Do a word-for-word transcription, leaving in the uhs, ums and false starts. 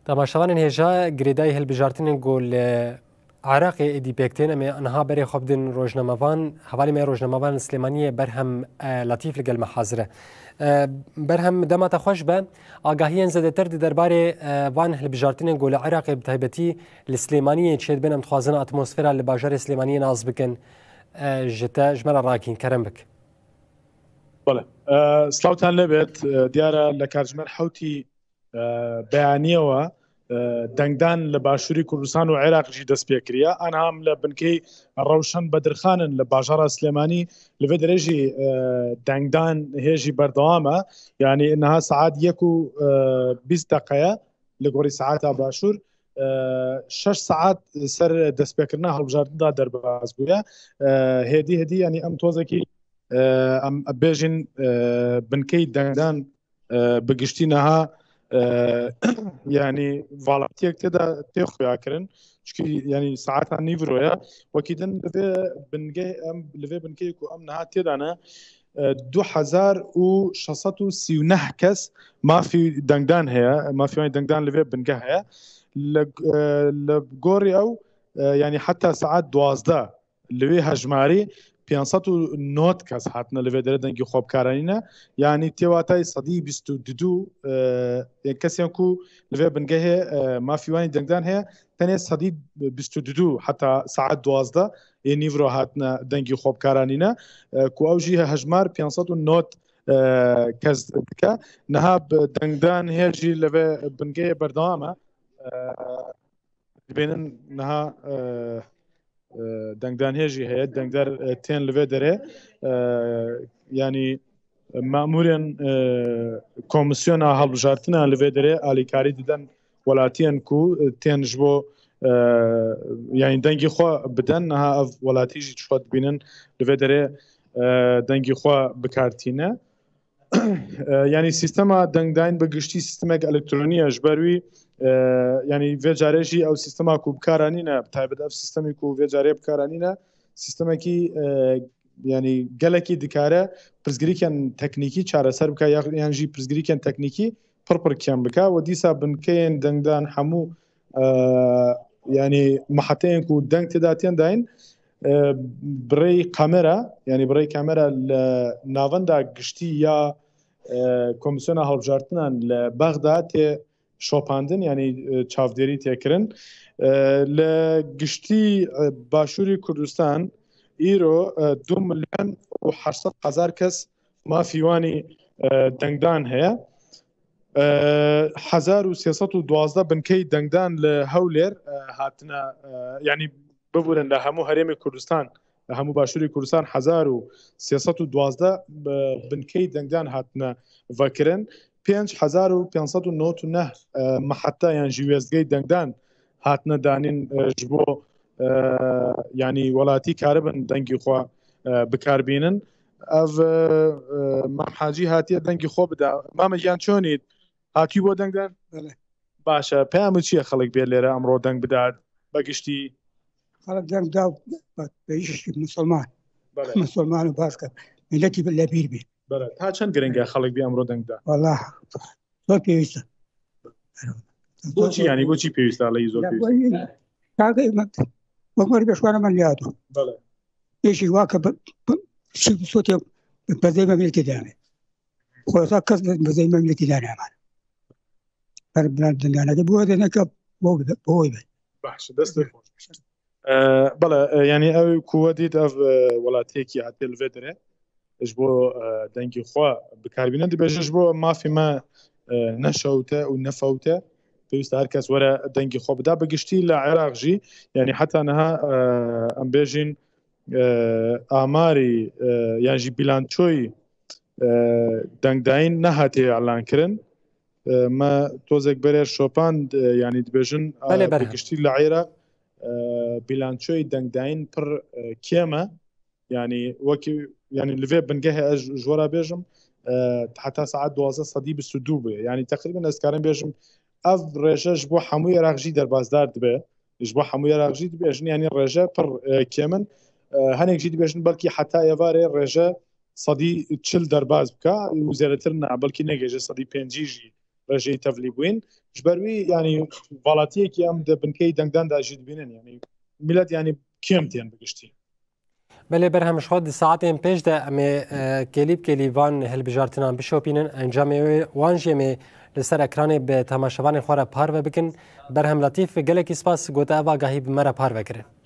Temaşevanên hêja, girêdayî hilbijartinên ku li Iraqê êdî pêk tên, em ê niha berê xwe bidin rojnamevan. Hevalê me rojnamevan li Silêmaniyê Berhem, e, Letîf li gel me hazir e. E, Berhem, dema te xweş be. Agahiyên zêdetir di derbarê, e, van hilbijartinên ku li Iraqê bi taybetî li Silêmaniyê çêdibin, em dixwazin atmosfera li bajarê Silêmaniyê nas bikin. E, ji te, ji me re rakîn, kerem bik. Bele. E, slawtan lê bêt. E, diyar e li kajmer hewtî e, beyaniyewe, e, dengdan li Başûrî Kurdistan û Iraq jî dest pê kiriye. Anha em li binkey Rewşen Bedirxan in li bajara Silêmanî, li vê derê jî, e, dengdan hê jî berdewam e. Yanî niha saet yek û, e, bîst deqe ye li gorî saeta Başûr. E, şeş saet ser destpêkirina hilbijartin de derbas bûye. E, hêdî hêdî, yanî em tozekî, e, em bêjin, e, binkey dengdan e, bi giştî niha, e, yanî valatiyek tê de tê xuya kirin. Çikî yanî saeta nîvro ye. Wekî din li vê bingeh-, em, li vê bingehê ku em niha tê de ne, e, du hezar û şeş sed û sî û neh kes mafî dengdan heye. Mafî wanî dengdan li vê bingeh heye. Li, e, li gorî ew, e, yanî heta saet duwazdeh li wê hejmarî pênc sed û nod kes hatine li vê derê dengî xwe bikaranîne. Yanî tê watayê sedî bîst û du, e, yên kesên ku li vê bingehê, e, mafî wanî dengdan heye, tenê sedî bîst û du heta saet duwazdeh ê nîvro hatine dengî xwe bikaranîne, e, ku ew jî hejmar pênc sed û nod, e, kes dike. Niha bi dengdan hê jî li vê bingehê berdewam e. E, dibênin niha, e, e, dengdanhê jî heye, dengdar, e, tên li vê derê, e, yanî memûrên, e, komîsyona hilbijartina li vê derê alîkarî didin welatiyên ku, e, tên ji bo, e, yanî dengî xwe bidin, niha ev welatî jî ji xwe dibînin li vê derê, e, dengî xwe bi kar tîne. E, yanî sîstema dengdayîn bi giştî sîstemek elektronî ye. Ji ber wî, e, yanî vê carê jî ew sîstema ku bi kar anîne, bi taybet ev sîstemî ku vê carê bi kar anîne, sîstemekî, e, yanî gelekî dikare pirsgirêkên teknîkî çareser bike ya, yan jî pirsgirêkên teknîkî pir pir kêm bike. Û dîsa binkeyên dengdan hemû, e, yanî miheteyên ku deng tê de tên dayîn, e, bi rêyî kamera, yanî bi rêyî kamera li navenda giştî ya, e, Komîsyona Hilbijartinan li Bexda tê şopandin, yanî, e, çavdêrî tê kirin. E, li giştî, e, Başûrî Kurdistan îro, e, du milyon û heşt sed hezar kes mafî wanî, e, dengdan heye. E, hezar û sê sed û duwazdeh binkey dengdan li Hewlêr, e, hatine, e, yanî bibûrin li hemû herêmê Kurdistan, li hemû Başûrê Kurdistan hezar û sê sed û duwazdeh, e, binkey dengdan hatine vekirin. Pênc hezar û pênc sed û nod û neh, e, miheta yan jî wêzgey dengdan hatine danîn, e, ji bo, e, yanî welatî karibin dengî xwe, e, bi kar bînin. Ev, e, e, Mam Hacî hatiye dengî xwe bide. Mame Giyan, çonî? Hatî bo dengdan? Belê. Baş e. Peyamê çi ye xelk bê lêre emro deng bide? Be giştî? Xelk deng da, be, be giştî misilman. Belê. Misilman û baş ke. Miletî bi lebîr bî. Belê. Ta çend giring e xelk bê emro deng da? Wallah, zor pêwîst e. Bo çi yanî? Bo çi pêwîst e, aleyî zor pêwîst e? Çaxê me, wek me re beşwana me niyado. Belê. Êşî wa ke bi, bi, şi-, sotê bi, bi zey me miletî dane. Xulasa kes bi, bi zey me miletî dane hemen. Her bilen dingane de bu de ne ke bo, bo be. Baş, destê xweş. E, bele, e, yanî ew ku we dît ev, e, welatiyekî hatiye li vê derê ji bo, e, dengî xwe bi kar bîne. Dibêje ji bo mafê me, e, neşewte û nefewte, pêwîst e her kes were dengî xwe bida. Bi giştî li Iraq jî, yanî heta niha, e, em bêjin, e, amarî, e, yan jî bîlançoyî, e, dengdayîn nehatiye elan kirin. E, me tozek berê şopand, e, yanî dibêjin, e, Belê, bi berhem. giştî li Iraq, e, bîlançoyê dengdayîn pir, e, kêm e. Yanî wekî, yanî li vê bingehê ez ji we re bêjim, e, heta saet duwazdeh sedî bîst û du bûye. Yanî teqrîben ez karim bêjim, ev rêje ji bo hemû Iraq jî derbasdar dibe. Ji bo hemû Iraq jî dibêjin, yanî rêje pir, e, kêm in. E, hinek jî dibêjin belkî heta êvarê rêje sedî çil derbas bike û zêdetir ne, belkî negihêje sedî pêncî jî rejeyî tevlî bûyîn. Ji ber wî, yanî, valatiyekî em di binkeyî dengdan de jî dibînin, yanî, milet, yanî, kêm tên bi giştî. Belê, berhem, ji xwe di saetên pêş de em ê, e, kêlî bi kêlî van hilbijartinan bişopînin. Encamê wê, wan jî em ê li ser ekranê bi temaşevanên xwe re parve bikin. Berhem Letîf, gelekî spas ku te ev agahî bi me re parve kirin.